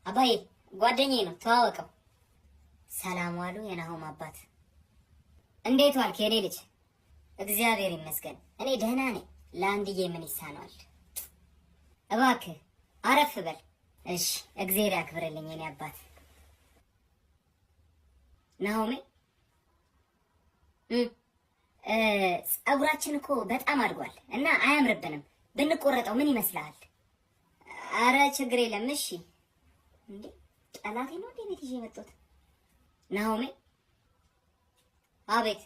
አባዬ ጓደኛዬ ነው፣ ተዋወቀው። ሰላም ዋሉ የናሆም አባት። እንዴት ዋልክ የኔ ልጅ? እግዚአብሔር ይመስገን እኔ ደህና ነኝ። ለአንድዬ ምን ይሳነዋል? እባክህ አረፍ በል። እሺ፣ እግዜር ያክብርልኝ የኔ አባት። ናሆሜ፣ ጸጉራችን እኮ በጣም አድጓል እና አያምርብንም። ብንቆረጠው ምን ይመስልሃል? አረ ችግር የለም። እሺ። እንዴ፣ ጠላቴ ነው እንዴ ቤት ይዤ የመጣሁት? ናሆሜ። አቤት።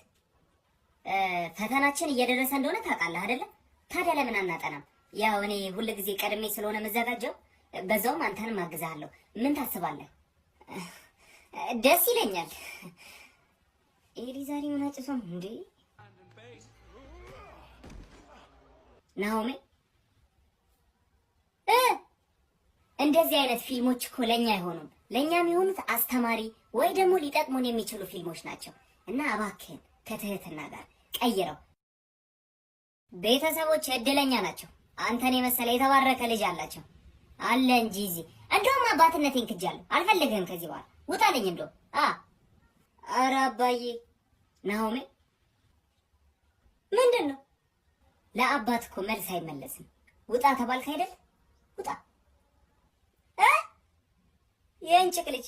ፈተናችን እየደረሰ እንደሆነ ታውቃለህ አይደለ? ታዲያ ለምን አናጠናም? ያው እኔ ሁል ጊዜ ቀድሜ ስለሆነ መዘጋጀው፣ በዛውም አንተንም አግዝሃለሁ። ምን ታስባለህ? ደስ ይለኛል። ኤሊ ዛሬ ምን አጭሶም እንዴ? ናሆሜ፣ እንደዚህ አይነት ፊልሞች እኮ ለኛ አይሆኑም። ለኛ የሚሆኑት አስተማሪ ወይ ደግሞ ሊጠቅሙን የሚችሉ ፊልሞች ናቸው። እና እባክህን ከትህትና ጋር ቀይረው። ቤተሰቦች እድለኛ ናቸው። አንተን የመሰለ የተባረከ ልጅ አላቸው። አለ እንጂ እዚህ እንደውም አባትነቴን ክጃለሁ። አልፈልግህም ከዚህ በኋላ ውጣልኝ። እንደውም ኧረ አባዬ። ናሆሜ፣ ምንድን ነው? ለአባት እኮ መልስ አይመለስም። ውጣ ተባልክ አይደል? ውጣ። የእንጭቅ ልጅ።